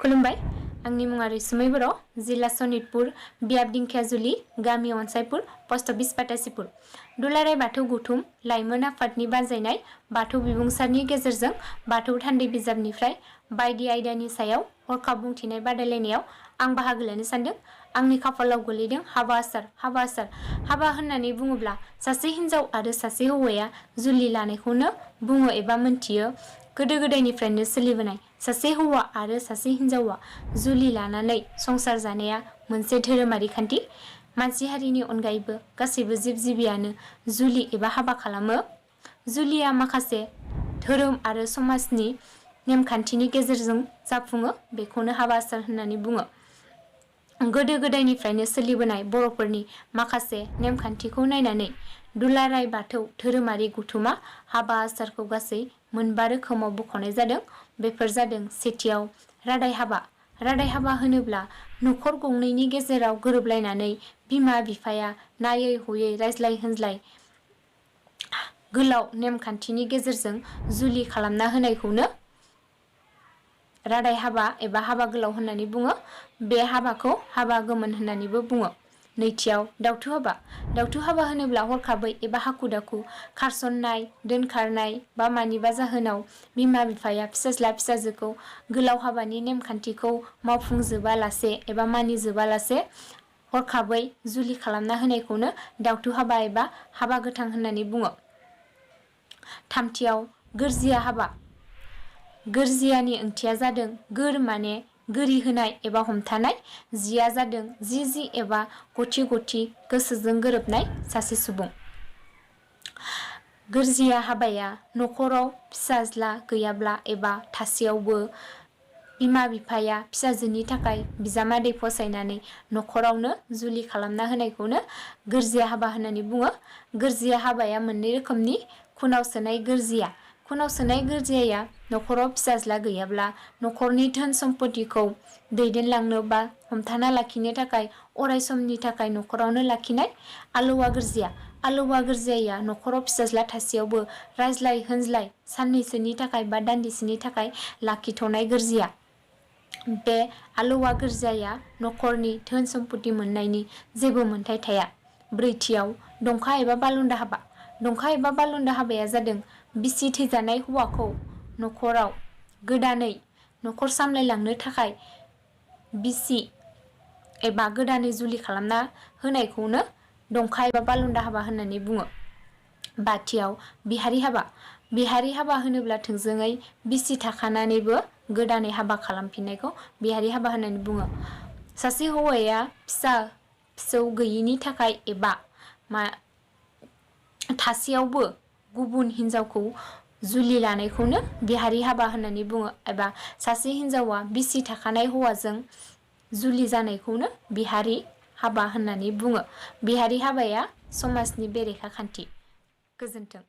खुलुमबाय आंनि मुङा रैसुमै बर' जिल्ला सनितपुर बियाब दिंखियाजुलि गामि अनसायपुर पस्ट अफिस पाटासिपुर दुलाराय बाथौ गौथुम लाइमोन आफादनि बानजायनाय बाथौ बिबुंसारनि गेजेरजों बाथौ थान्दै बिजाबनिफ्राय बायदि आयदानि सायाव हरखाब बुंथिनाय बादायलायनायाव आं बाहागो लानो सानदों। आंनि खाफालाव गोलैदों हाबा आसार हाबा होननानै बुङोब्ला सासे हिन्जाव आरो सासे हौवाया जुलि लानायखौनो बुङो एबा मोनथियो। गोदो गोदायनिफ्रायनो सोलिबोनाय सासे हौवा आरो सासे हिन्जावा जुलि लानानै संसार जानाया मोनसे धोरोमारि खान्थि। मानसि हारिनि अनगायैबो गासैबो जिब जिबियानो जुलि एबा हाबा खालामो। जुलिया माखासे धोरोम आरो समाजनि नेमखान्थिनि गेजेरजों जाफुङो, बेखौनो हाबा आसार होननानै बुङो। गोदो गोदायनिफ्रायनो सोलिबोनाय बर'फोरनि माखासे नेमखान्थिखौ नायनानै दुलाराय बाथौ धोरोमारि गौथुमा हाबा आसारखौ गासै मोनबा रोखोमाव बख'नाय जादों। बेफोर जादों सेथियाव रादाय हाबा होनोब्ला न'खर गंनैनि गेजेराव गोरोबलायनानै बिमा बिफाया नायै हयै रायज्लाय होनज्लाय गोलाव नेमखान्थिनि गेजेरजों जुलि खालामना होनायखौनो रादाय हाबा एबा हाबा गोलाव होननानै बुङो। बे हाबाखौ हाबा गोमोन होननानैबो बुङो। नैथियाव दावथु हाबा होनोब्ला हरखाबै एबा हाखु दाखु खारसननाय, दोनखारनाय बा मानिबा जाहोनाव बिमा बिफाया फिसाज्ला फिसाजोखौ गोलाव हाबानि नेमखान्थिखौ मावफुंजोबालासे एबा मानिजोबालासे हरखाबै जुलि खालामना होनायखौनो दावथु हाबा एबा हाबा गोथां होननानै बुङो। थामथियाव गोरजिया हाबा। गोरजियानि ओंथिया जादों गोर माने गोरि होनाय एबा हमथानाय, जिया जादों जि एबा गथि गोसोजों गोरोबनाय सासे सुबुं। गोरजिया हाबाया न'खराव फिसाज्ला गैयाब्ला एबा थासेयावबो बिमा बिफाया फिसाजोनि थाखाय बिजामादै फसायनानै न'खरावनो जुलि खालामना होनायखौनो गोरजिया हाबा होननानै बुङो। गोरजिया हाबाया मोननै रोखोमनि। खुनाव सोनाय गोरजियाया न'खराव फिसाज्ला गैयाब्ला न'खरनि धोन सम्पतिखौ दैदेनलांनो बा हमथाना लाखिनो थाखाय अराय समनि थाखाय न'खरावनो लाखिनाय। आलौवा गोरजियाया न'खराव फिसाज्ला थासेयावबो रायज्लाय होनज्लाय साननैसोनि थाखाय बा दान्दिसेनि थाखाय लाखिथ'नाय गोरजिया। बे आलौवा गोरजियाया न'खरनि धोन सम्पति मोननायनि जेबो मोन्थाय थाया। ब्रैथियाव दंखा एबा बालन्दा हाबा। दंखा एबा बालन्दा हाबाया जादों बिसि थैजानाय हौवाखौ न'खराव गोदानै न'खर सामलायलांनो थाखाय बिसि एबा गोदानै जुलि खालामना होनायखौनो दंखा एबा बालन्दा हाबा होननानै बुङो। बाथियाव बिहारि हाबा होनोब्ला थोंजोङै बिसि थाखानानैबो गोदानै हाबा खालामफिननायखौ बिहारि हाबा होननानै बुङो। सासे हौवाया फिसौ गैयिनि थाखाय एबा थासेयावबो गुबुन हिन्जावखौ जुलि लानायखौनो बिहारि हाबा होननानै बुङो एबा सासे हिन्जावा बिसि थाखानाय हौवाजों जुलि जानायखौनो बिहारि हाबा होननानै बुङो। बिहारि हाबाया समाजनि बेरेखा खान्थि। गोजोन्थों।